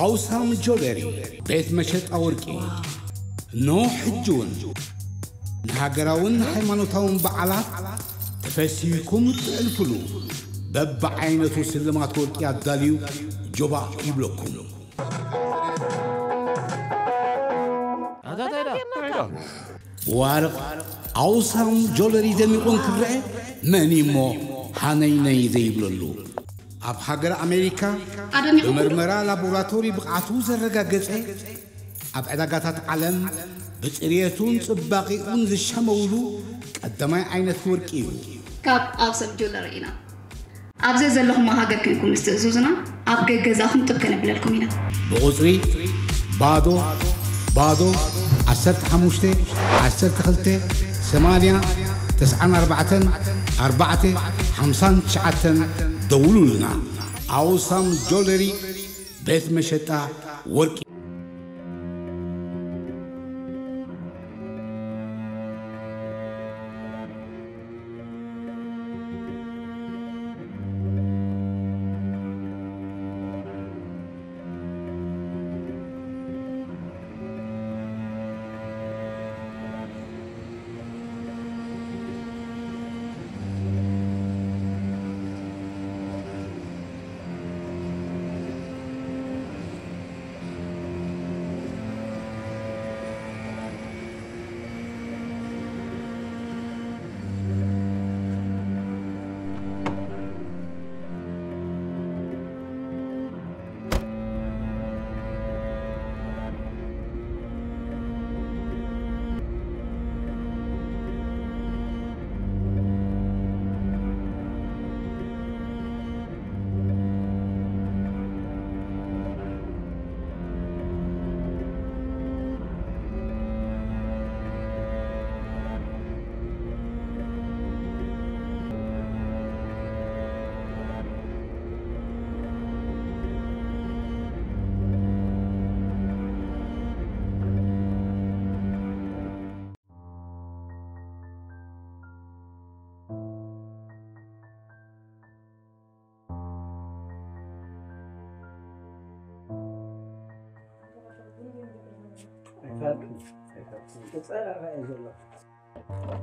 ኣውሳም ጆለሪ፣ ቤት መሸጣ ወርቂ። ኖ ሕጂ እውን ንሃገራውን ሃይማኖታውን በዓላት ተፈሲህኩም እትዕልፍሉ በብዓይነቱ ስልማት ወርቂ ኣዳልዩ ጆባእ ይብለኩም። ብዋርቕ ኣውሳም ጆለሪ ደሚቑ እንትረአ መን እሞ ሃነይነይ ዘይብለሉ? ኣብ ሃገር ኣሜሪካ ኣደሚቑ ብመርመራ ላቦራቶሪ ብቕዓቱ ዘረጋገጸ፣ ኣብ ዕዳጋታት ዓለም ብጽርየቱን ጽባቒኡን ዝሸመውሉ ቀዳማይ ዓይነት ወርቂ እዩ። ካብ ኣውሳም ጆለሪ ኢና። ኣብ ዘዘለኹሞ ሃገር ኮይንኩም ምስ ትእዝዙና ኣብ ገገዛኹም ጥብ ከነብለልኩም ኢና። ብቑጽሪ ባዶ ባዶ ዓሰርተ ሓሙሽተ ዓሰርተ ክልተ ሰማንያ ተስዓን ኣርባዕተን ኣርባዕተ ሓምሳን ትሽዓተን ደውሉልና። ኣውሳም ጆለሪ ቤት መሸጣ ወርቂ።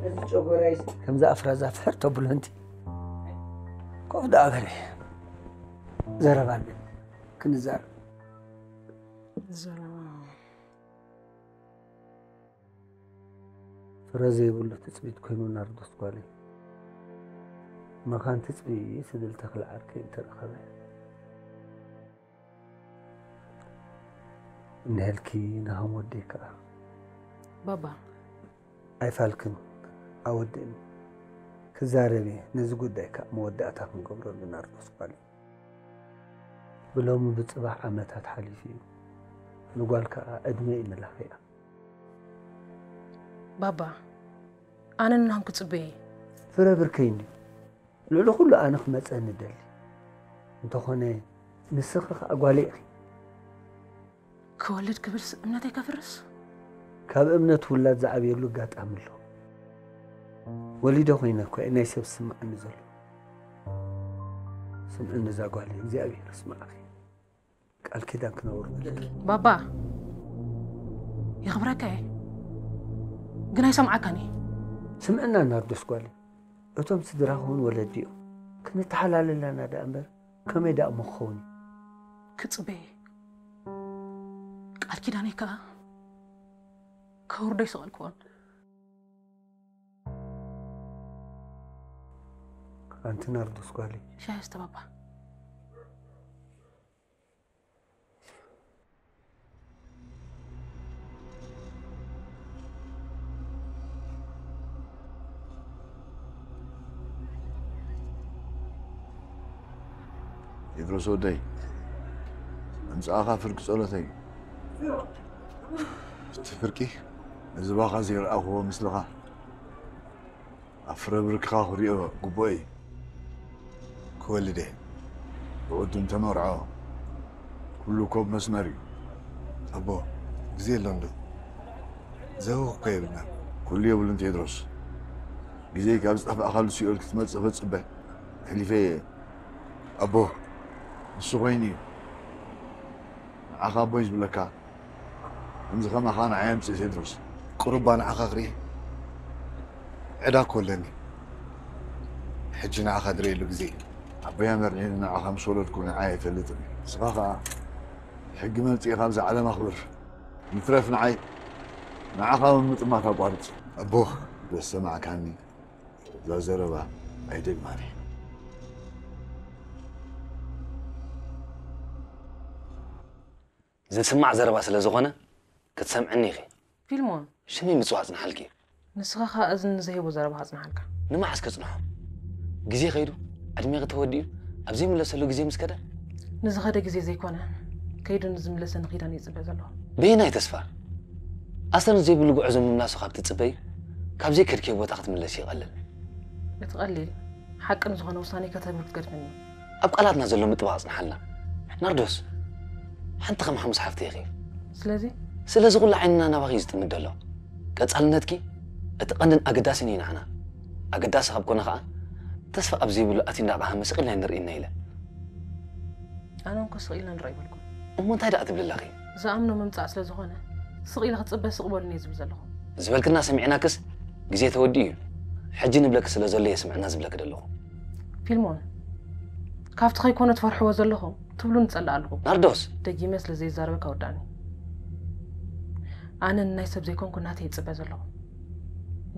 እዚ ጨጎራይ ከምዚ ኣፍራዛ ፍሕር ተብሎ እንቲ ኮፍ ደኣ በለ። ዘረባ ኣለኒ ክንዛረብ። ፍረ ዘይብሉ ትጽቢት ኮይኑ ናርዶስ ጓለይ። መኻን ትጽቢ ስብል ተኽለ ዓርከይ እንተረኸበ። እንሄልኪ ናሆም ወደይ ከኣ። ባባ። ኣይፋልክን ኣወድእኒ። ክዛረብ እየ ነዚ ጉዳይ ከኣ መወዳእታ ክንገብረሉ ናርዶስ ጓለይ። ብሎሚ ብጽባሕ ዓመታት ሓሊፉ እዩ። ንጓል ከኣ ዕድመ እዩ መላኺኣ። ባባ፣ ኣነ ንናም ክጽበ እየ። ፍረ ብርከይ እንድዩ። ልዕሊ ኩሉ ኣነ ክመጸኒ እደሊ። እንተኾነ ንስኺ ከኣ ጓለይ ኢኺ። ክወልድ ክብልስ እምነተይ ከፍርስ? ካብ እምነት ውላድ ዝዓብየሉ ኣጋጣሚ ኣሎ። ወሊደ ኮይነ እኮ እዩ ናይ ሰብ ዝስምዓኒ ዘሎ። ስምዕኒ እዛ ጓለይ እግዚኣብሔር ይስምዓኺ። ቃል ኪዳን ክነብር ንደሊ። ባባ የኽብረካ እየ ግን ኣይሰምዓካን እየ። ስምዕና ናርዶስ ጓለይ፣ እቶም ስድራኺ እውን ወለዲ እዮም። ክንተሓላለል ኣለና ደኣ እምበር ከመይ ደኣ እሞ ክኸውን እዩ? ክጽበ እየ። ቃል ኪዳነይ ከኣ ከውርዶ ኣይሰቐልክዎን። ኣንቲ ናርዶስ ጓለይ። ሻሂ እስተ ባባ። ቴድሮስ ወደይ፣ ምምጻእኻ ፍርቂ ጸሎተይ እዩ። እቲ ፍርቂ ንዝባኻ ዘይረኣኽዎ ምስልኻ ኣብ ፍረ ብርክኻ ክሪኦ ግቡእ እዩ። ክወልድ እየ። ብቕድም ተመርዖ። ኩሉ እኮ ብመስመር እዩ። ኣቦ፣ ግዜ ኣሎን ዶ? ዘህውኽ እኮ የብልናን። ኩሉ የብሉን ቴድሮስ። ግዜይ ካብ ዝጠፋእካሉ ሲኦል ክትመጽእ ፈጽበ ኣሕሊፈ እየ። ኣቦ፣ ንሱ ኮይኑ እዩ። ንዓኻ ኣቦይ ዝብለካ፣ ከምዚ ከማኻ ንዓይ ኣምፅእ ቴድሮስ። ቁሩባ ንዓኻ ክርኢ ዕዳ እኮ ኣለኒ። ሕጂ ንዓኻ ዝርእየሉ ግዜ እዩ። ኣቦይ ኣመርዒኒ ንዓኻ ምስ ወለድኩ ንዓይ ኣይፈልጥን እየ። ንስኻ ኸዓ ሕጊ መምፅኢ ካብዛ ዓለም ኣኽብር። ንትረፍ ንዓይ ንዓኻ እውን ምጥማት ኣቋርፅ። ኣቦ፣ ዘሰማዕካኒ እዛ ዘረባ ኣይደግማን እየ። ዝስማዕ ዘረባ ስለ ዝኾነ ክትሰምዕኒ ኢኺ። ፊልሞን። ሽመይ ምጽዋዕ ጽንሓልኪ። ንስኻ ኸኣ እዝኒ ንዘይህቦ ዘረባ ኣጽንሓልካ። ንመዓስ ከጽንሖ? ግዜ ከይዱ፣ ዕድሜኺ ተወዲኡ፣ ኣብ ዘይምለሰሉ ግዜ ምስ ከደ? ንዝኸደ ግዜ ዘይኮነ፣ ከይዱ ንዝምለሰኒ ኪዳን እየ ዝጽበ ዘለኹ። በየናይ ተስፋ? ኣሰር ዘይብሉ ጉዕዞ ምምላሱ ካብ ትጽበይ፣ ካብ ዘይከድክዮ ቦታ ክትምለሲ ይቐልል። እቲ ቀሊል፣ ሓቂ ንዝኾነ ውሳኔ ከተብር ክትገድፈኒ። ኣብ ቃላትና ዘሎ ምጥባቕ ኣጽንሓልና። ናርዶስ፣ ሓንቲ ከም ሓሙስ ሓፍቲ ኢኺ። ስለዚ? ስለዚ ኩሉ ዓይንና ናባኺ እዩ ዝጥምት ዘሎ። ቀጻልነትኪ እቲ ቀንድን ኣገዳስን እዩ ንዓና። ኣገዳሲ ካብ ኮነ ኸኣ፣ ተስፋ ኣብ ዘይብሉ ኣቲ እንዳቐሃመ ስቕ ኢልና ኣይንርእይን ኢለ። ኣነ እንኮ ስቕ ኢልና ንርኢ ኣይበልኩን። እሞ እንታይ ደኣ ትብሊ ኣለኺ? ዝኣምኖ ምምጻእ ስለ ዝኾነ፣ ስቕ ኢለ ክጽበ ስቕ በሉኒ እየ ዝብል ዘለኹ። ዝበልክና ሰሚዕናክስ ግዜ ተወዲኡ እዩ። ሕጂ ንብለኪ ስለ ዘሎ እየ ስምዕና ዝብለኪ ዘለኹ። ፊልሞን፣ ካብቲ ከይኮነ ትፈርሕዎ ዘለኹም ትብሉኒ ጸላእ ኣለኹ። ናርዶስ! ደጊመ ስለ ዘይዛረበካ ወዳእኒ። ኣነ ንናይ ሰብ ዘይኮንኩ ናተይ ይጽበ ዘለኹ።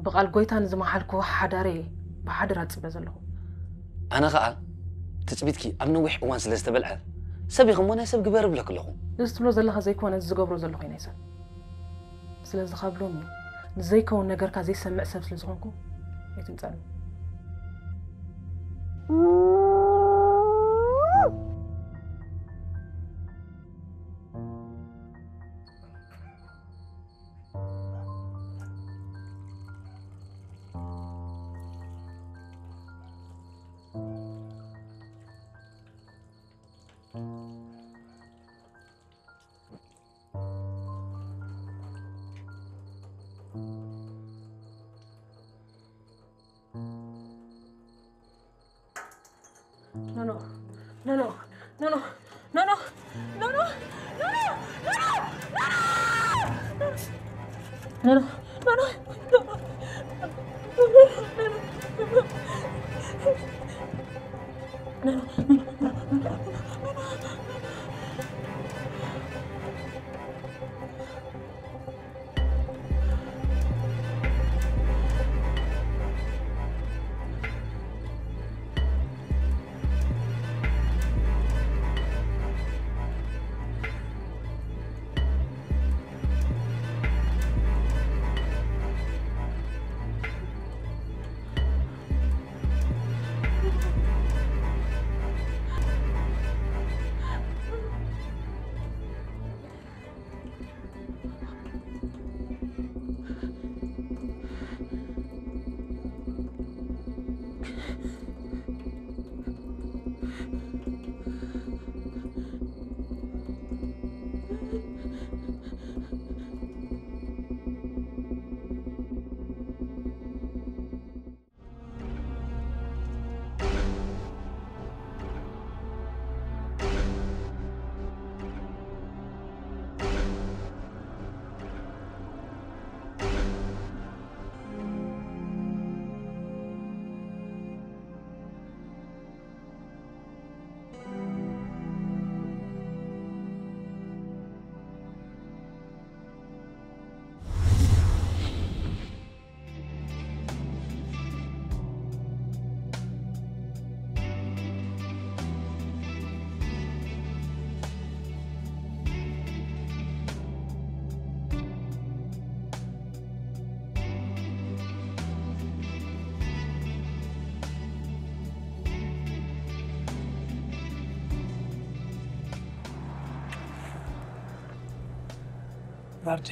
ብቓል ጎይታ ንዝመሓልክዎ ሓዳረይ ብሓደራ እጽበ ዘለኹ። ኣነ ኸኣ ትጽቢትኪ ኣብ ነዊሕ እዋን ስለ ዝተበልዐ፣ ሰብ ኢኺ እሞ ናይ ሰብ ግበሪ እብለኪ ኣለኹ። እዚ ትብሎ ዘለኻ ዘይኮነ፣ እዚ ዝገብሮ ዘለኹ እዩ ናይ ሰብ። ስለዚ ካብ ሎሚ ንዘይከውን ነገርካ ዘይሰምዕ ሰብ ስለ ዝኾንኩ ኣይትምጻኒ። No, no. No, no. No, no. No, no. No, no. No, no. No, no. No, no. No, no. No, no. No, no. No, no. ናርዲ።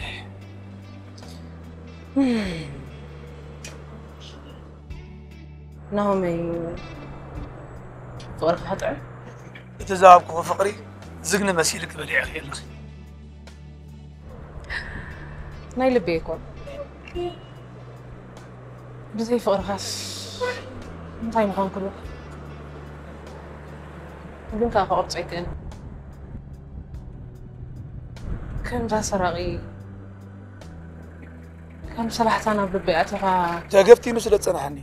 ናሆመይ፣ ፍቕርኺ ክጥዕም? እቲ ዝሃብኩኺ ፍቕሪ ዝግኒ መሲልኪ በሊዕኺ ኣለኺ። ናይ ልበይ እኮ። ብዘይ ፍቕርኻስ እንታይ ምዃንኩ ዶ? ግን ከኣ ከቕርጾ ኣይክእልን። ከምዛ ሰራቒ፣ ከም ሰላሕታ ናብ ልበይ ኣቲኻ። ተገፍቲኑ ስለ ዝጸናሓኒ።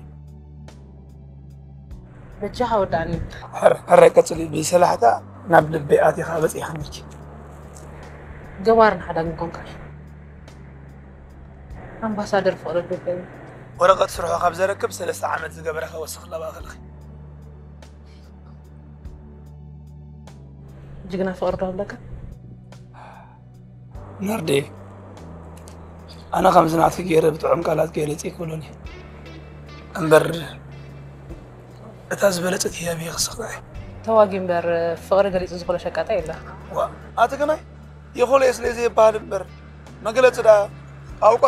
በጃኻ ወዳእኒ። ሕራይ ቀጽሊ። ብሰላሕታ ናብ ልበይ ኣቲኻ በጺሕኽኒ። ገባር ንሓዳግ ምኾንካ። ኣምባሳደር ፍቕሪ ልበይ። ወረቐት ስርሑ ካብ ዘረክብ ሰለስተ ዓመት ዝገበረ ከወስኽ ለባኸልኺ። ጅግና ፍቕሪ ዶ ኣለካ? ናርዴ፣ ኣነ ከምዚ ናትኪ ገይረ ብጥዑም ቃላት ገሊጸ ኣይክብሎን እየ እምበር፣ እታ ዝበለጸት ህያብ እየ ክስኽራ እየ። ተዋጊ እምበር ፍቕሪ ገሊጹ ዝኽሎ ሸቃጣ የለ። ዋ ኣቲ ግናይ ይኽእሎ እየ ስለ ዘይበሃል እምበር፣ መግለጺ ደኣ ቋውቋ።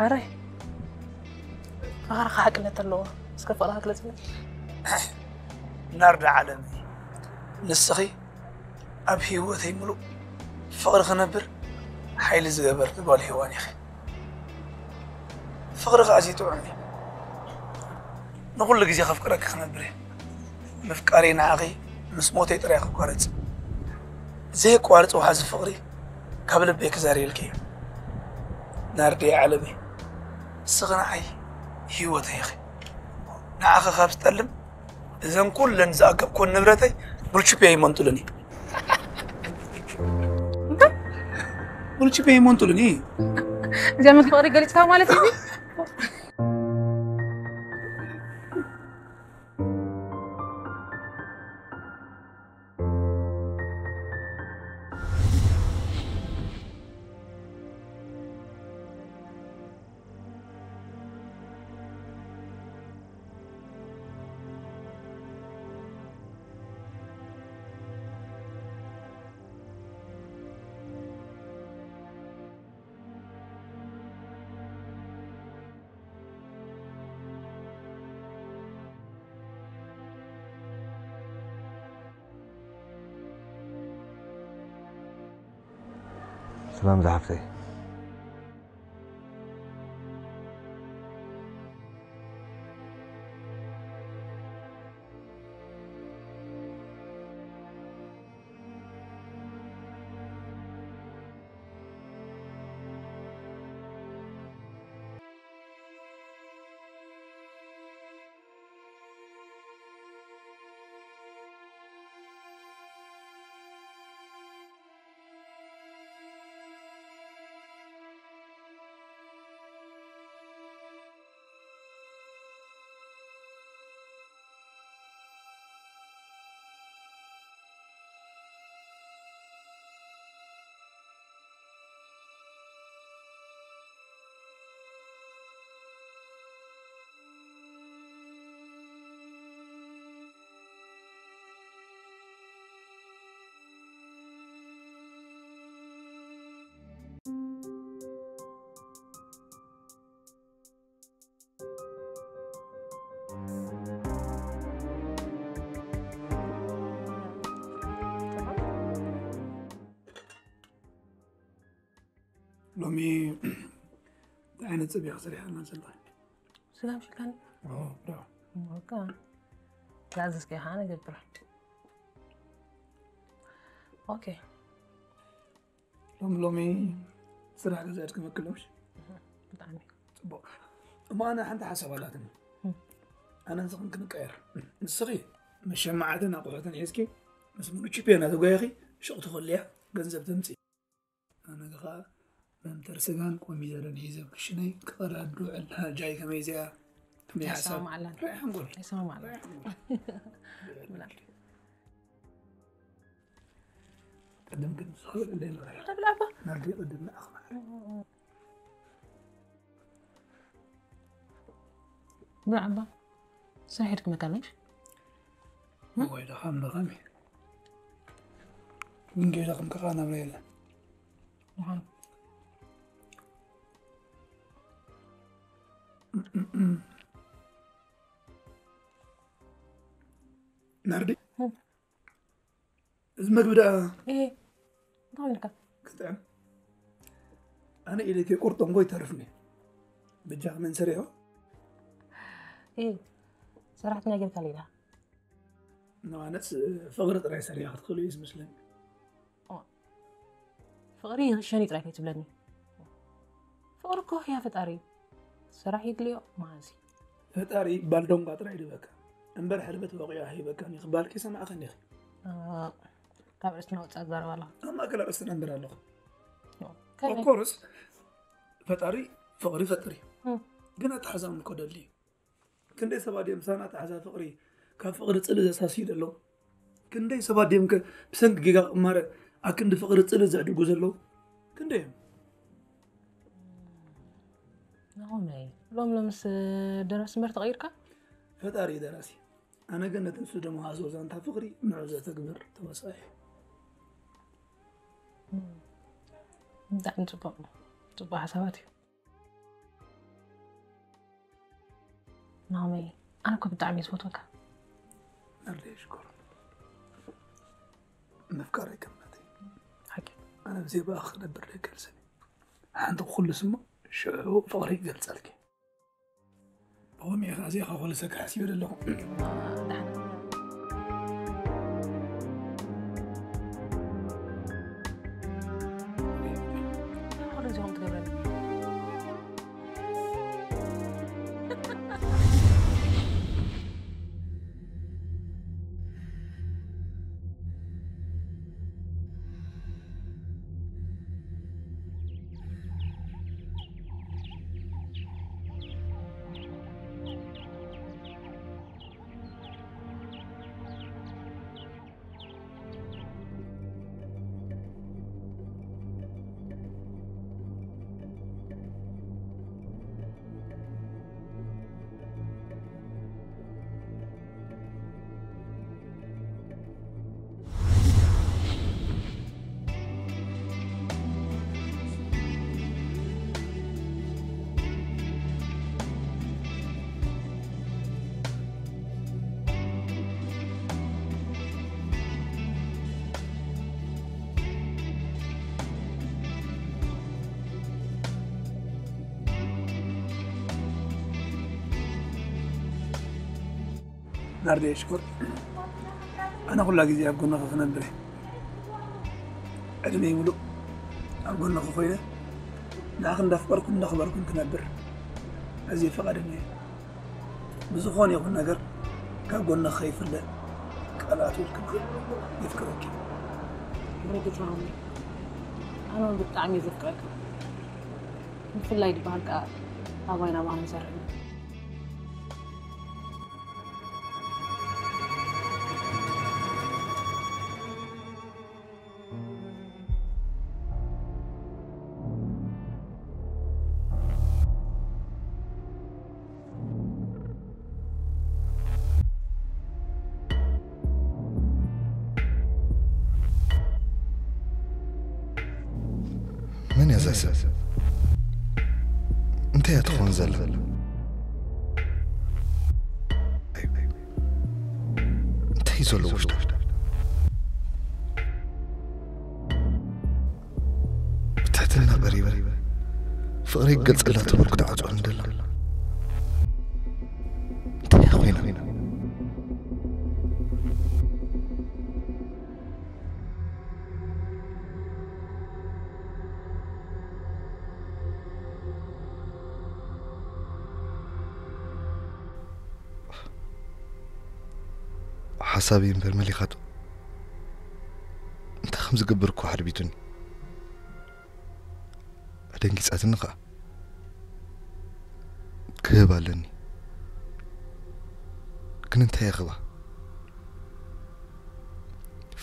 ኣረ፣ ፍቕርኻ ሓቅነት ኣለዎ። እስከ ፍቕርኻ ግለጽለይ። ናርዳ ዓለመይ፣ ንስኺ ኣብ ህይወተይ ምሉእ ፍቕሪ ክነብር ሓይሊ ዝገበርኪ ጓል ሄዋን ኢኺ። ፍቕርኺ ኣዝዩ ጥዑም እዩ። ንኹሉ ግዜ ከፍቅረኪ ክነብር እየ። ምፍቃረይ ንዓኺ ምስ ሞተይ ጥራይ ክቋረጽ። ዘየቋርጽ ወሓዚ ፍቕሪ ካብ ልበይ ክዛርየልኪ እየ። ናርደይ ዓለመይ፣ ንስኺ ንዓይ ህይወተይ ኢኺ። ንዓኺ ካብ ዝጠልም እዘን ኩለን ዝኣከብኩወን ንብረተይ ብልችፕ እየ ይመንጥሉኒ። ብልችፕ እየ ይመንጥሉኒ። እግዚኣብሔር ፍቕሪ ገሊጽካ ማለት እዩ። ሰላም ዝሓፍተይ። ሎሚ እንታይ ዓይነት ፀብሒ ሰሪሕና ዘለኻ? ስጋ ምሽካን ኦ፣ ብራቮ። በቃ ዛዘዝከ ኸዓ ንገብር። ኦኬ። ሎም ሎሚ ስራሕ ገዛ ድክመክል ሎምሽ? ብጣዕሚ ፅቡቕ። እሞ ኣነ ሓንቲ ሓሳብ ኣላትኒ። ኣነ ንስኽን ክንቀየር። ንስኺ መሸማዓትን ኣቑሑትን ሒዝኪ ምስ ሙሉእ ቺፔ እናተጓየኺ ሹቕ ትኸልያ ገንዘብ ተምፅኢ። ኣነ ከዓ መምተር ስጋን ኮሚደረን ሒዘ ኣብ ክሽነይ ክቐዳዱ ዕላጃይ ከመይ እዚኣ ከመይ ሓሳብ ኣይሰማማዓላን። ራይ ሓንጎል ኣይሰማማዓላን። ቅድም ግን ዝኽእል እንደ ንረያ ተብላባ ናርዲ ቅድም ንኣኽባር ብዓባ ስራሕ የድክመካ ኣለሽ? ወይ ደኻም ደኻም እዩ። ግን ገይረ ከም ከኻ ናብራ የለን። ደሓን ናርዲ እዚ መግቢ ደኣ እ እንታይ ኢልካ? ክጥዕም ኣነ ኢለ ከይቆርጦ እንኮ ይተርፍኒ። በጃ መን ሰሪሖ? እ ሰራሕተኛ ጌርካ ሌላ ንማነስ ፍቕሪ ጥራይ ሰሪያ ክትኽእሉ እዩ ዝመስለኒ። ኦ፣ ፍቕሪ ይኽሸኒ ጥራይ ከይትብለኒ። ፍቕሪ እኮ ህያ ፈጣሪ እዩ። ስራሕ የድልዮ መሃዚ። ፈጣሪ ባልዶንጋ ጥራይ ድበካ እምበር ሕልበት ወቂዑ ኣይበካን እዩ ክበሃልኪ ሰማዕኸኒ ኢኺ። ካብ ርእስና ወፃእ ትዛረብ ኣለኻ። ኣብ ማእከል ኣርእስትና እምበር ኣለኹ። ከመይ? ኦፍኮርስ ፈጣሪ ፍቕሪ ይፈጥር እዩ። እም። ግን ኣተሓዛውን እኮ ደሊ እዩ። ክንደይ ሰባት እዮም ምሳና ኣተሓዛ ፍቕሪ ካብ ፍቕሪ ፅልእ ዘሳስዩ ዘለዉ? ክንደይ ሰባት እዮም ከ ብሰንኪ ጌጋ ቅማረ ኣክንዲ ፍቕሪ ፅልእ ዘዕድጉ ዘለዉ? ክንደይ እዮም? ናሆመይ፣ ሎም ሎምስ ደራሲ እምበር ተቐይርካ? ፈጣሪ እዩ ደራሲ። ኣነ ግን ነቲ ንሱ ደመሃዞ ዛንታ ፍቕሪ ንዑ ዘተግብር ተዋሳኢ። እም። ብጣዕሚ ጽቡቕ። ጽቡቕ ሓሳባት እዩ። ናሆመይ፣ ኣነ እኮ ብጣዕሚ እየ ዝፈትወካ። ናርዲ ሽኮር። ምፍቃር ኣይከምናት። ሓቂ። ኣነ ብዘይ ብኣኽ ክነብር ደይከልሰኒ። ሓንቲ ኩሉ ስሞ ሽዑ ፍቕሪ ይገልጸልኪ። ብኸመይ ኢኻ እዚኣ ኸኾልሰካ ሓሲበ ዘለኹ። ናርዲ ሽኮር፣ ኣነ ኩላ ግዜ ኣብ ጎንኺ ክነብር እየ። ዕድመይ ሙሉእ ኣብ ጎንኺ ኮይነ ንዓኺ እንዳፍቀርኩን እንዳኽበርኩን ክነብር ኣዝየ ፈቓደኛ እየ። ብዝኾነ ይኹን ነገር ካብ ጎንኺ ከይፍለ ቃል ኣትወልክልኪ። የፍቅረኪ። ረድኤት ማሚ፣ ኣነ እውን ብጣዕሚ እየ ዘፍቅረካ። ብፍላይ ድበሃል ከኣ ኣባይ ናባና ንሰርሕ። መን እያ እዛ ሰብ? እንታይ እያ ትኸውን ዘላ? እንታይ እዩ ዘሎ ውሽጣ? ብትሕትና ቀሪበ ፍቕረይ ክገልጸላ ተበርኩ ተዓጽወኒ ደላ። እንታይ እያ ኮይና? ሓሳበይ እምበር መሊኻቶ። እንታይ ከም ዝገብር እኮ ሓድቢቱኒ። ኣደንጊጻትኒ ኸኣ። ክህብ ኣለኒ። ግን እንታይ ይኽባ?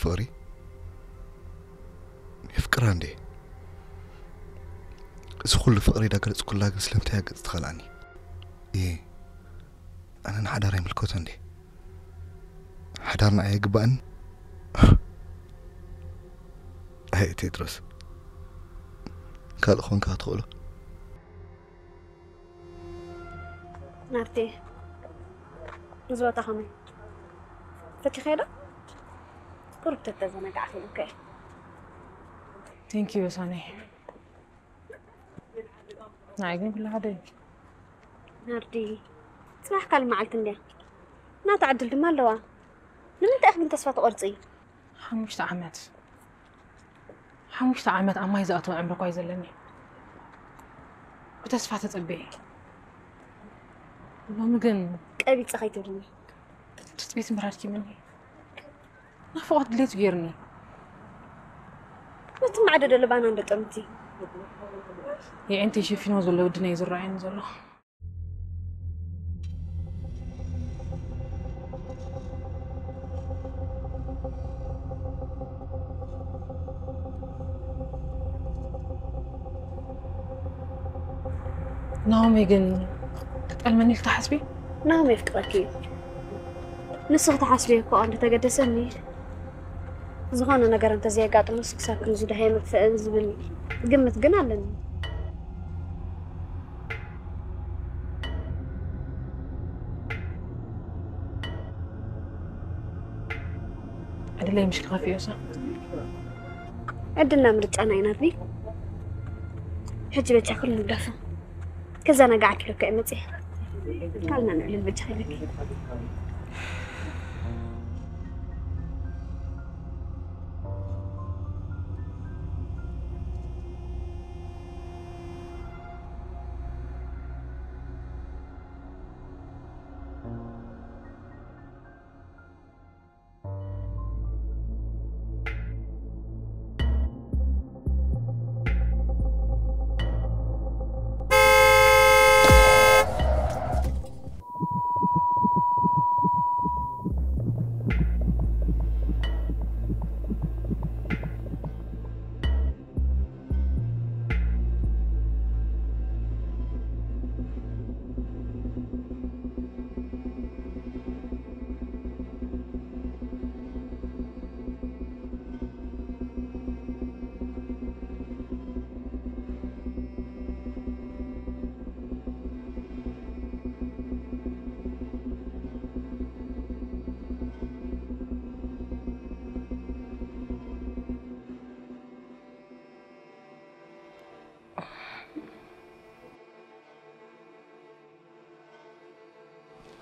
ፍቕሪ? የፍቅራ እንዴ? እዚ ኩሉ ፍቕሪ ዳገለጽኩላ ግን ስለምንታይ እያ ገጽ ትኸልኣኒ? እየ። ኣነ ንሓዳር ኣይምልከቶ እንዴ? ሓዳር ንዓይ ኣይግባእን? ኣይ ቴድሮስ፣ ካልእ ኾንካ ክትኽእሎ። ናርቴ፣ እዚ ቦታ ኸመይ? ፈቲኸዮ ዶ? ቁሩብ ተተዘናጋዕኪ ኢሉከ። Thank you ሳኒ። ንዓይ ግን ኩሉ ሓደ እዩ። ናርዲ፣ ጽባሕ ካልእ መዓልቲ እንድያ። ናታ ዕድል ድማ ኣለዋ። ንምንታይ ኢኺ ግን ተስፋ ትቖርጺ? ሓሙሽተ ዓመት። ሓሙሽተ ዓመት ኣብ ማይ ዝኣተወ ዕምሪ እኳ እዩ ዘለኒ። ብተስፋ ተጸብየ። ሎሚ ግን ቀቢጸ ከይትብልኒ። ትጽቢት ምራድ ኪምኒ ናፍቖት ድሌት ገይርኒ። ነቲ ማዕዶ ደለባና እንዶ ጠምቲ። የዕንተይ ሸፊኖ ዘሎ ወድና እዩ ዝረኣየኒ ዘሎ። ናኦሚ ግን ክጠልመኒ ኢልኪ ትሓስቢ? ናሆም የፍቅረኪ እዩ። ንሱ ክትሓስብዮ እኮ እንተተገደሰኒ፣ ዝኾነ ነገር እንተዘየጋጥሞስ ክሳብ ክንዚ ደሃይ መጥፍእን ዝብል ግምት ግን ኣለኒ። ዕድለይ ምሽ ክኸፍዮ እሳ። ዕድልና ምርጫና ኢና ቢ። ሕጂ በጃ ኩሉ ንግደፎ። ከዘናግዓኪ ኢለ እኮ እየ መፅየ። ካልና ንዕልል በጃ ኢለኪ።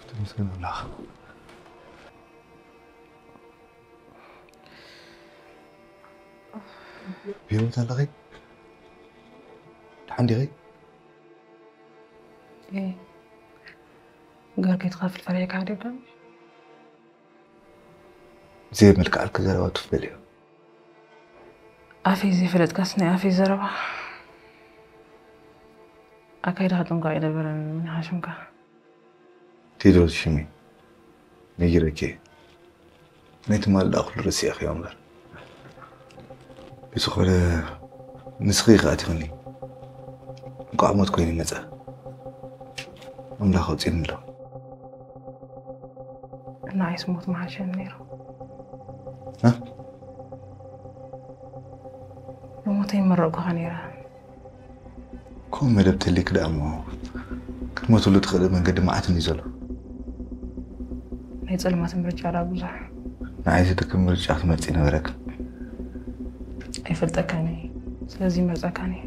ተመስገን ኣምላኽ። ብህይወት ኣለኺ? ደሓን ዲኺ? እየ። ገርጌ ትኸፍል ፈሪሕካ ዲኻ? ብዘየመልክዓልኪ ዘረባ ትፍበል እዩ። ኣፈይ ዘይፈለጥካስ ናይ ኣፈይ ዘረባ ኣካይዳ ክጥንቋ ኣይነበረን። ምን ሓሽምካ? ቴድሮስ ሽመይ ነጊረኪ እየ። ናይ ትማል ደኣ ኩሉ ረሲዕክዮ እምበር። ብዝኾነ ንስኺ ኢኺ ኣቲኽኒ። እንቋዕ ሞት ኮይኑ መጸ። ኣምላኽ ኣውጺእኒ ኣሎ። ንዓይስ ሞት ምሓሸኒ ነይሩ። እ? ብሞተይ ምመረቕኩኻ ነይረ። ከምኡ መደብ ተልይክ ደኣ እሞ ክትሞትሉ ትኽእል መንገዲ መዓት እንድዩ ዘሎ። ናይ ጸልማት ምርጫ ደኣ ብዙሕ። ንዓይ ዝድግም ምርጫ ክትመርጺ ነበረክ። ኣይፈልጠካን እየ። ስለዚ ይመርጸካን እየ።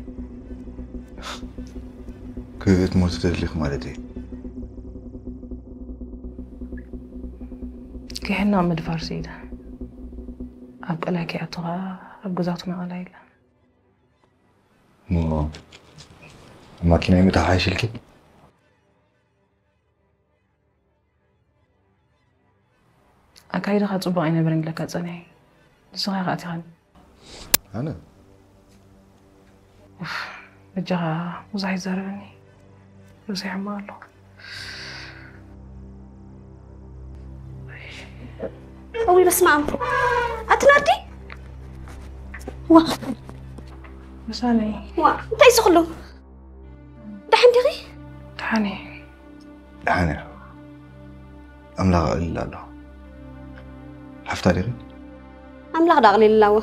ክትሞት ትደልይክ ማለት እዩ። ክሕና ምድፋር ስኢነ። ኣብ ቀላይ ከይኣቱ ኸኣ ኣብ ገዛውትና ቀላይ የለን። እሞ ኣብ ማኪና ይምእታ ሓይሽ ኢልኪ? ኣካይዳኻ ጽቡቕ ኣይነበረን ኢለካ ጸኒሐ። ንስኻ ኢኻ ኣቲኻኒ። ኣነ? ኡፍ፣ በጃኻ ብዙሕ ኣይዛረበኒ። ርእሰይ የሕምቕ ኣሎ። እውይ በስመ ኣብ። ኣቲ ናርዲ? ዋ፣ ምሳለይ። ዋ፣ እንታይ እዚ ኩሉ? ደሓን ዲኺ? ደሓን እየ። ደሓን እያ። ኣምላኽ ኣቕሊላ ኣሎ። ሓፍታ ዲኺ? ኣምላኽ ዳ ኣቕሊልላ እወ።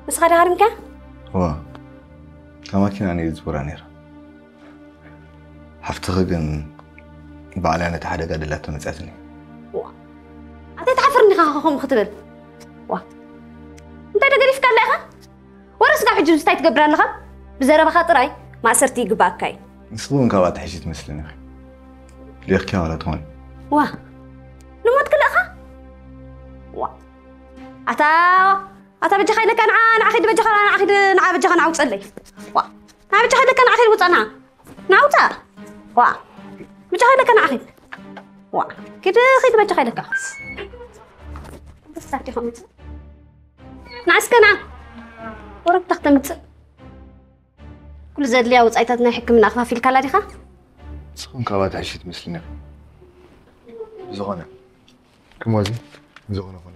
ንስኻ ዲኻ ሃሪምካያ? እወ። እታ ማኪና እየ ዝዝውራ ነይረ። ሓፍትኺ ግን ባዕላ ነቲ ሓደጋ ደላቶ መጺኣትኒ። ዋ። ኣንታይ ትሓፍር እንዲኻ ከምኡ ክትብል? ዋ። እንታይ ዶ ገዲፍካላ ኢኻ? ወረ ስጋብ ሕጂ እንታይ ትገብር ኣለኻ? ብዘረባኻ ጥራይ ማእሰርቲ ይግባኣካ እዩ። ንስኺ እውን ካብኣ ትሕሺ ትመስልኒ ኢኺ። ሌኽኪ ዋላ ትኾኒ። ዋ። ንሞት ክልእኻ? ዋ። ኣታ ኣታ በጃኻ ኢለካ ንዓ ንዓ ኺድ በጃኻ ንዓ ኺድ ንዓ በጃኻ ንዓ ውፀለይ ዋ ንዓ በጃኻ ኢለካ ንዓ ኺድ ውፀና ንዓ ውፃ ዋ በጃኻ ኢለካ ንዓ ኺድ ዋ ኪድ ኺድ በጃኻ ኢለካ ንዓ እስከ ንዓ ወረብታ ክተምፅእ ኩሉ ዘድልያ ውፃኢታት ናይ ሕክምና ኣኽፋፊልካላ ዲኻ? ንስኹም ካብኣ ትሕሺ ትመስልኒ። ዝኾነ ክሞዚ ዝኾነ ኾነ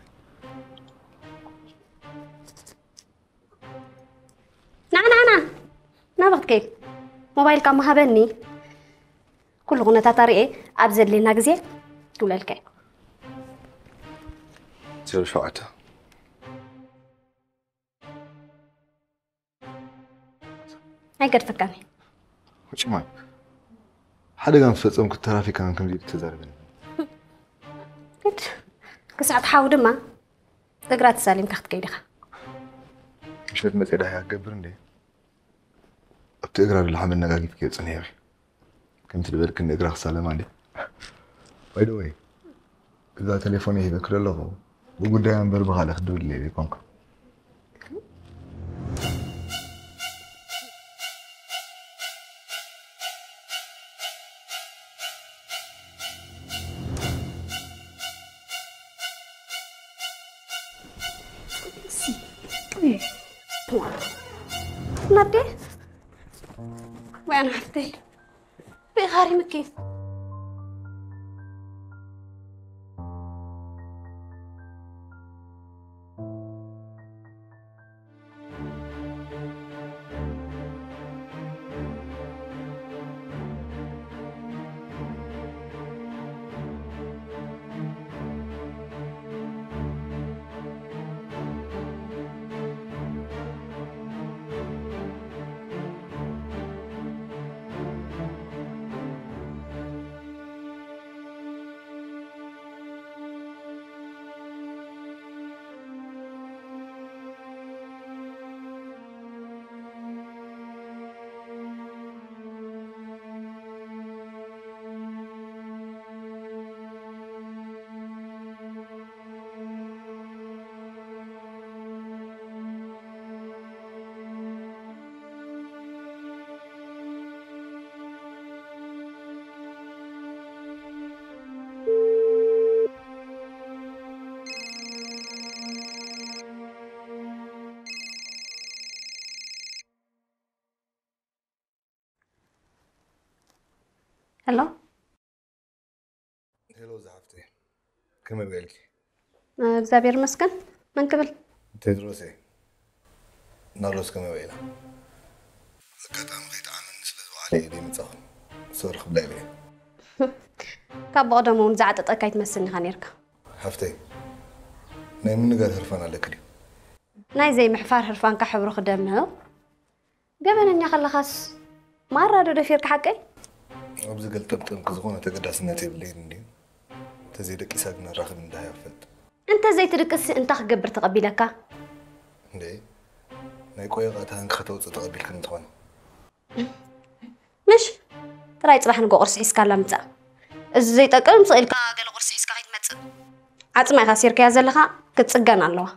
ና ና ና ናበ ክትከይድ ሞባይልካ መሃበኒ ኩሉ ኩነታት ኣርእየ ኣብ ዘድልየና ግዜ ክብለልካ እዩ ዜሮ ሸውዓተ ኣይገድፈካን እዩ ወጭማ ሓደጋ ምስ ፈጸምኩ ተራፊካን ከምዚ ኢሉ ተዛረበኒ ግድ ክሳዕ ትሓዊ ድማ እግራ ተሳሊምካ ክትከይድ ኢኻ ምሸት መጸ ዳህያ ክገብር እንደ ኣብቲ እግራ ብልሓ መነጋጊት ከየጽንሕ ኢኺ ከምቲ ዝበልክኒ እግራ ክሳለማ እንደ ባይደወይ እዛ ቴሌፎን ሂበ ክደ ኣለኹ ብጉዳይ እምበር ብኻልእ ክድውል ኢለ ዘይኮንኩ ናዴ ወያን ሓፍተይ ሪኢኻ ሃሪምኪ ሄሎ ሄሎ ዝሓፍተይ ከመይ ውዒልኪ? እግዚኣብሔር ይመስገን። መን ክብል? ቴድሮስ እየ። ናርዶስ ከመይ ውዒላ? ኣጋጣሚ ከይጠዓመኒ ስለ ዝወዓለ እየ ዘይመጻኹ። ሶሪ ክብላ ይብለ። ካብ ብቐደሙ እውን ዝዓጠጠካ ኣይትመስልን ኢኻ ነርካ። ሓፍተይ ናይ ምንጋር ህርፋን ኣለኪ ድዩ? ናይ ዘይምሕፋር ህርፋንካ ሕብሩ ክደምቕ ገበነኛ ከለኻስ ማራ ዶ ደፊርካ ሓቀይ? ኣብዚ ገልጠምጠምኪ ዝኾነ ተገዳስነት የብለይን እንድዩ። እንተዘይደቂሳ ግን ኣራኽብ እንዳሃያ ፈልጥ። እንተዘይትድቅስ እንታይ ክገብር ተቐቢለካ? እንዴ ናይ ቆየቓ ተሃንኪ ከተውፅእ ተቐቢልክኒ እንተኾነ። ምሽ ጥራይ ፅባሕ ንጎ ቁርሲ ሒዝካላ ምፃእ። እዚ ዘይጠቅም ስቕ ኢልካ ገለ ቁርሲ ሒዝካ ከይትመፅእ። ዓፅማ ኢኻ ሲርካያ ዘለኻ ክትፅገን ኣለዋ።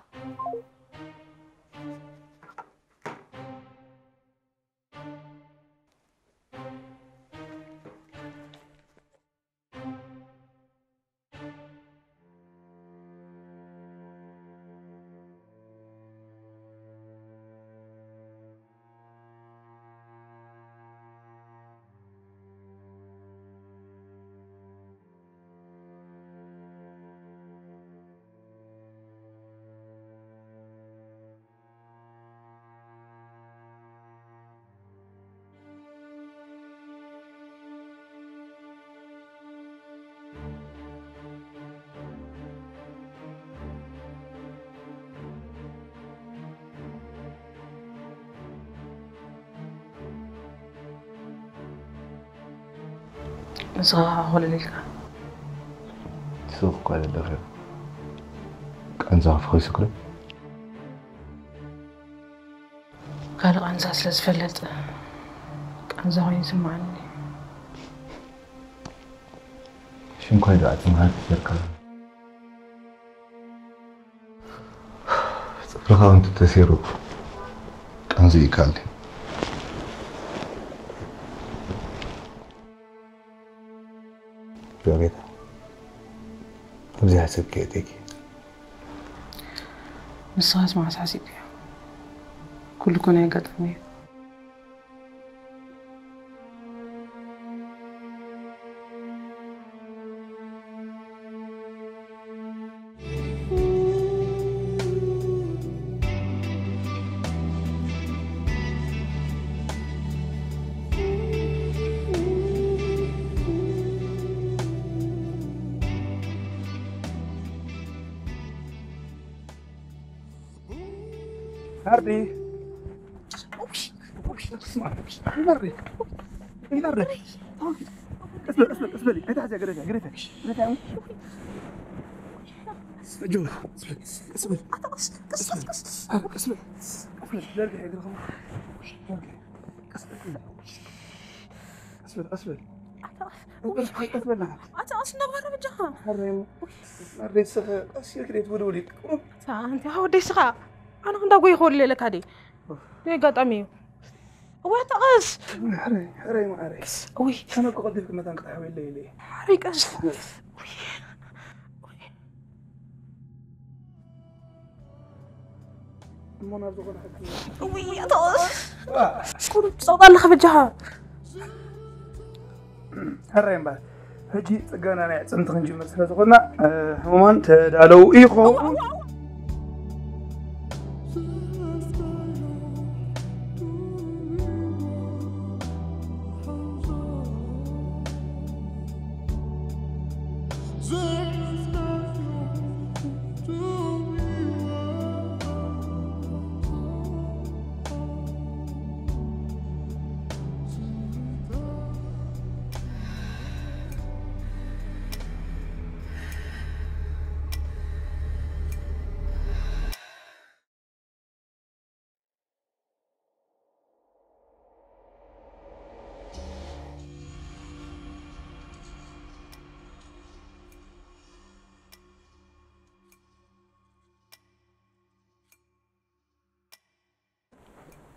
ንስኻ ከዓ ኮለል ኢልካ ትስኽ እኳ ዘለኺ ቃንዛ ክፍኺ ስክሪ ካልእ ቃንዛ ስለ ዝፈለጥ ቃንዛ ኮይኑ ይስምዓኒ። ሽንኳይ ዶ ኣትምሃር ትዘርከሉ? ጽፉ ፍቕርኻ እንተተሰይሩ ቃንዚ ይከኣል ድዩ? ይቕሬታ፣ ኣብዚ ሓሰብ ከየእትየኪ። ንስኻስ መዓስ ሓሲብካዮ? ኩሉ እኮ ናይ ኣጋጣሚ እዩ። ናርዲ። ናርዲ። ናርዲ። ቀስ በል፣ ቀስ በል፣ ቀስ በል። ኣይትሓዝያ፣ ግደፍያ፣ ግደፍያ። ግደፍያ። ኣጆ፣ ቀስ በል፣ ቀስ በል። ቀስ በል፣ ቀስ በል። ዘርግሒ እግርኻ። ዘርግሒ። ቀስ በል። ቀስ በል፣ ቀስ በል። ኣታ ቀስ። ውይ፣ ቀስ በል፣ ቀስ በል። ኣታ ቀስ እንዳግበረ በጃኻ። ሓረይ እሞ። ኣደይ ስኸ ቀስ ኢልክ ደይ ትውልውሊ። ኣታ ኣንቲ ወደይ ስኻ። ኣነ ክንዳ ጎይ ክወልድ ኢለካ ደይ። ናይ ኣጋጣሚ እዩ። እዋ ኣታ ቀስ። ሓረይ፣ ሓረይ፣ ማዓረይ። ውይ። ከመ እኮ ቀዲልክ መታን ክትሓውየለይ ኢለ። ሓረይ ቀስ። ውይ። እሞ ናብ ዝኾነ ሕክምና። እውይ፣ ኣቶ ቁሩብ ጸውታ ኣለኻ በጃኻ። ሕራይ እምበር፣ ሕጂ ጽገና ናይ ኣዕጽምቲ ክንጅምር ስለ ዝኾንና፣ እ፣ ሕሙማን ተዳለዉ ኢኹም።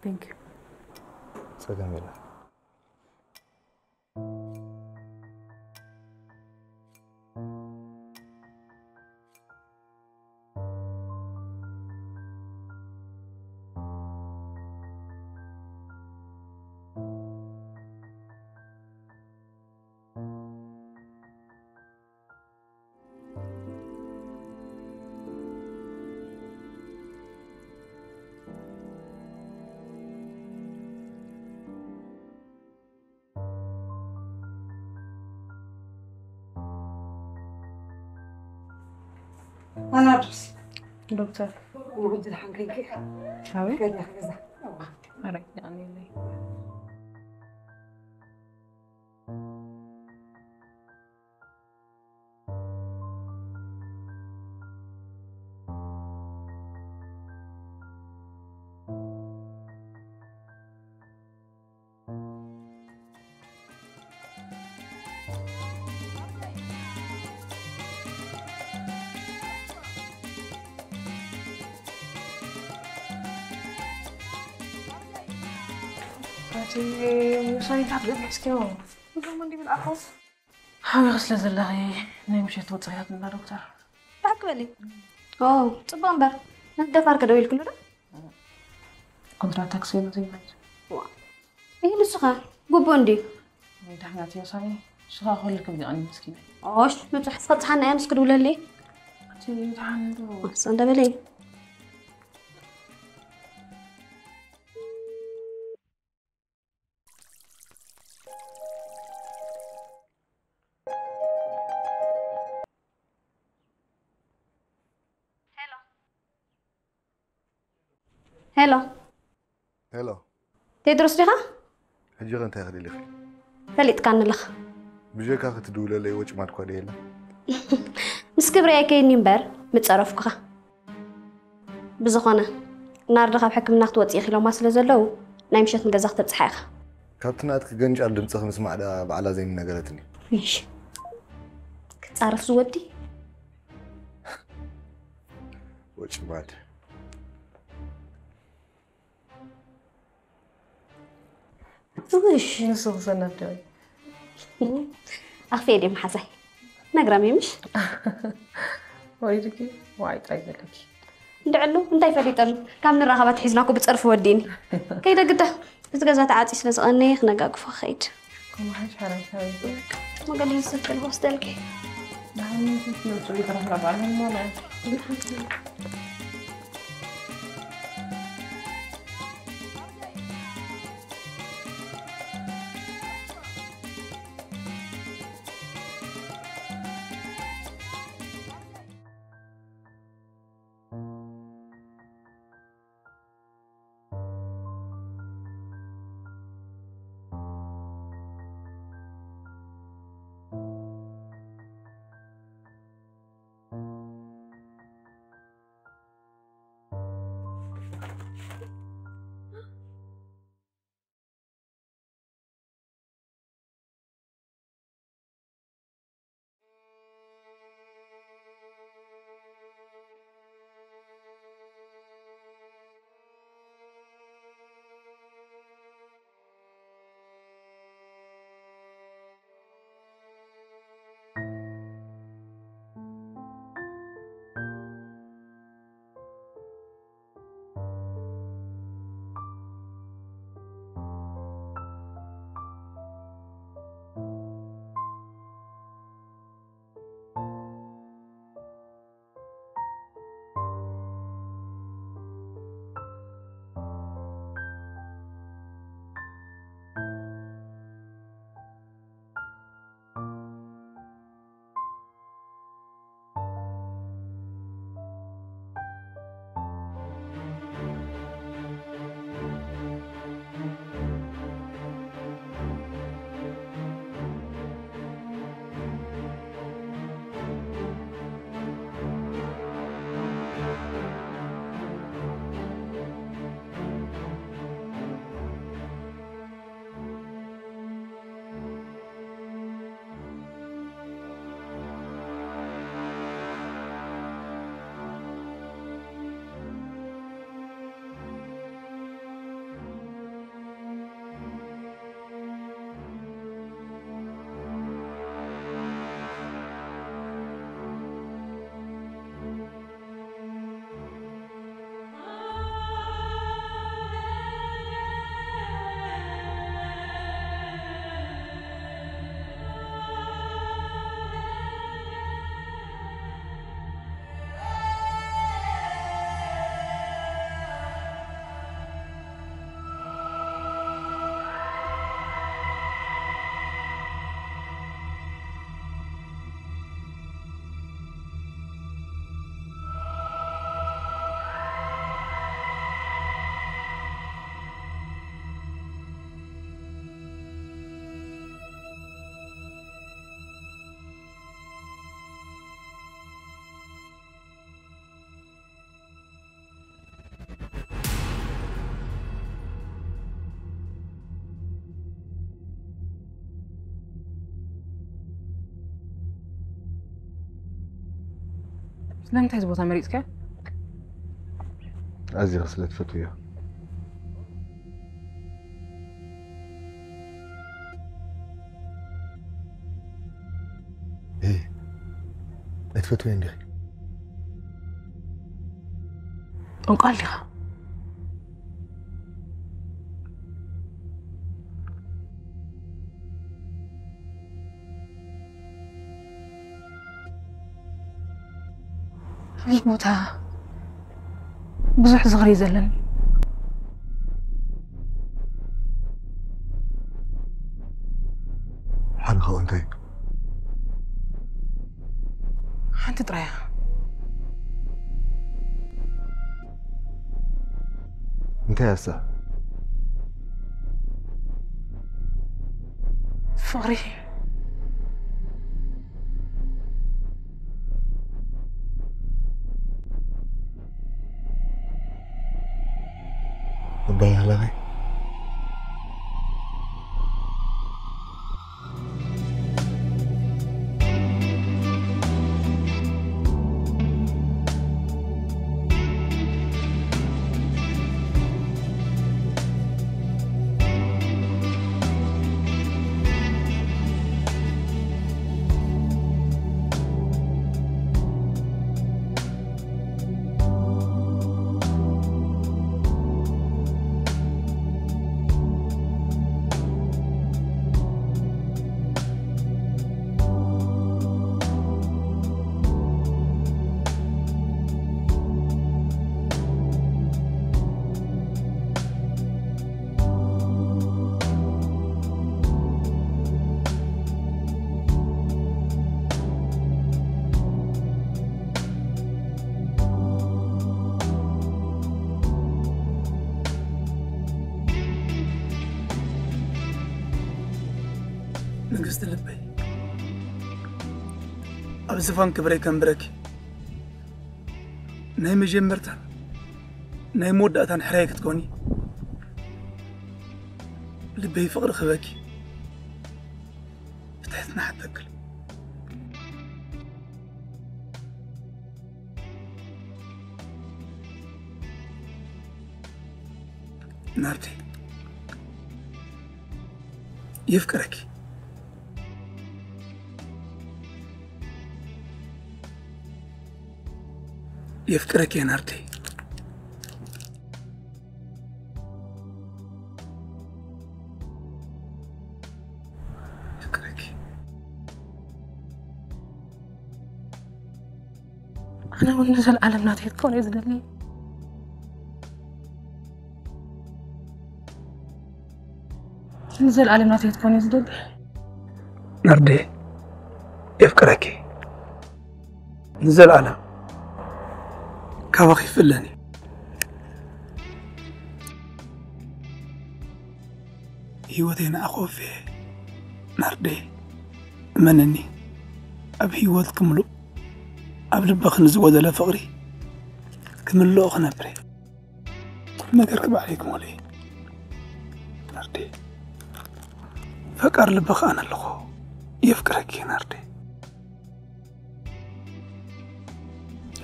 Thank you. ጸገም የለን። ኣናርዶስ። ዶክተር። እሞ ሕጂ ደሓን ኮይንኪ? ኣበይ? ከድያ ገዛ። ኣረ፣ ደሓን የለይ። ኣቲ ውሳኔታት ገለ እስኪ እዞም እንዲብል ኣኾስ ሓቢኺ ስለ ዘለኺ ናይ ምሸት ወጻኢታት እንዳ ዶክተር። ብሓቂ በሊ። ኦ፣ ጽቡቕ እምበር። ነቲ ደፋር ከ ደዊልክሉ ዶ? ኮንትራት ታክሲ የለን ዘይብለይ። ዋ። ይህ ንስኻ ግቡእ እንድዩ። ወይ ዳሕና ትዮ ሳሚ፣ ንስኻ ክህልክ ብዚቐኒ መስኪና። ኦሽ፣ መብጽሕ ስኻ ጽሓና እያ ንስክ ድውለለይ። እቲ ደሓን ዶ? ኣሳ እንደ በለይ። ሄሎ። ሄሎ። ቴድሮስ ዲኻ? ሕጂ ኸ እንታይ ክደሊኺ? ፈሊጥካኒ ኣለኻ። ብጀካ ክትድውለለይ ወጭማድ እኳ ደየለን። ምስ ክብሪ ኣይከይድኒ እምበር ምጸረፍኩኻ። ብዝኾነ፣ ናርዲ ካብ ሕክምና ክትወጽእ ኢኺ ኢሎማ ስለ ዘለዉ፣ ናይ ምሸት ንገዛ ክተብጽሓ ኢኻ። ካብቲ ናትኪ ገንጫል ድምጽኺ ምስማዕ ደኣ ባዕላ ዘይምነገረትኒ። እሺ። ክጻረፍ ዝወዲ? ወጭማድ። እሺ። ንሱ ክሰናብደወይ ኣኽፊኤ ድየ መሓዛይ? ነግራም እዩ ምሽ? ወሪድኪ ዋይ ጥራይ ዘለኪ እንድዕሉ እንታይ ፈሊጠሉ? ካብ ንራኸባ ትሒዝና እኮ ብፀርፊ ወዲእኒ። ከይደ ግዳ እቲ ገዛ ተዓፅዩ ስለ ዝቐነየ ክነጋግፎ ክኸይድ። ከመሓሽ ሓራይ ሓራይ መገዲ ዝሰትል ወስደልኪ። ንሓንነት ምፅኡ ይትረፍና በዓል ማለት ስለምንታይ እዚ ቦታ መሪፅካ? ኣዚኺ ስለ ትፈትውዮ። እይ፣ ኣይትፈትውዮ እንዲኺ። ጠንቋል ዲኻ? ኣብዚ ቦታ ብዙሕ ዝኽሪ ዘለኒ። ሓደ ካብኡ እንታይ እዩ? ሓንቲ ጥራይ እያ። እንታይ እያ እሳ? ፍቕሪ። እባይ ኣለኺ? ልበይ፣ ኣብ ዝፋን ክብረይ ከንብረኪ፣ ናይ መጀመርታን ናይ መወዳእታን ሕራይ ክትኮኒ፣ ልበይ ፍቕሪ ክበኪ ብትሕትና ሓተክል። ናርዲ፣ የፍቅረኪ። የፍቅረኪ ናርዲ። የፍቅረኪ። ኣነ እውን ንዘለኣለም ናተይ ክትኮን እየ ዝደሊ። ንዘለኣለም ናተይ ክትኮን እየ ዝደሊ። ናርዲ፣ የፍቅረኪ። ንዘለኣለም ካባኺ ይፍለኒ። ህይወተይ ንዓኺ ወፍየ ናርዲ። እመንኒ፣ ኣብ ህይወት ክምሉእ ኣብ ልብኺ ንዝጎደለ ፍቕሪ ክምልኦ ክነብር እየ። ኩሉ ነገርኪ ባዕለይ ክመልኦ እየ ናርዲ። ፈቃር ልብኺ ኣነ ኣለኹ። የፍቅረኪ ናርዲ።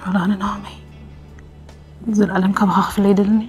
ወላ ኣነ ናሆመይ፣ ዘልኣለም ካባኻ ክፍለ ይደልኒ።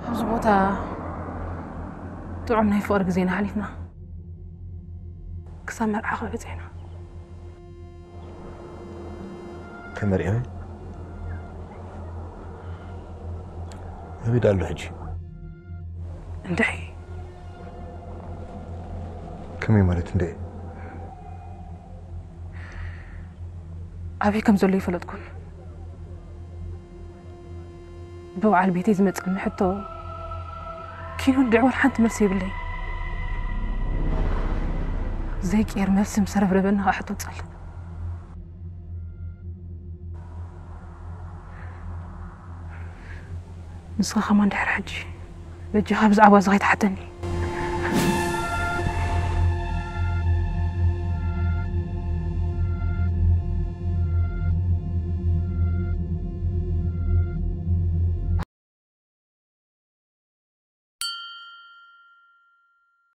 ኣብዚ ቦታ ጥዑም ናይ ፍቕሪ ግዜና ሓሊፍና፣ ክሳብ መርዓኺ በጺሕና። ተመርዒኺ? ኣበይ ደኣ ኣሎ ሕጂ? እንድዒ። ከመይ ማለት እንድዒ? ኣበይ ከም ዘሎ ኣይፈለጥኩን። ብበዓል ቤተይ ዝመጸኒ ሕቶ ኪኑ እንድዒ ወላ ሓንቲ መልሲ የብለይ። ዘይቅየር መልሲ ምስ ረብረበኒ ከዓ ሕቶ ጸልእ። ንስኻ ከማን ድሕሪ ሕጂ በጃኻ ብዛዕባ እዚ ከይትሓተኒ።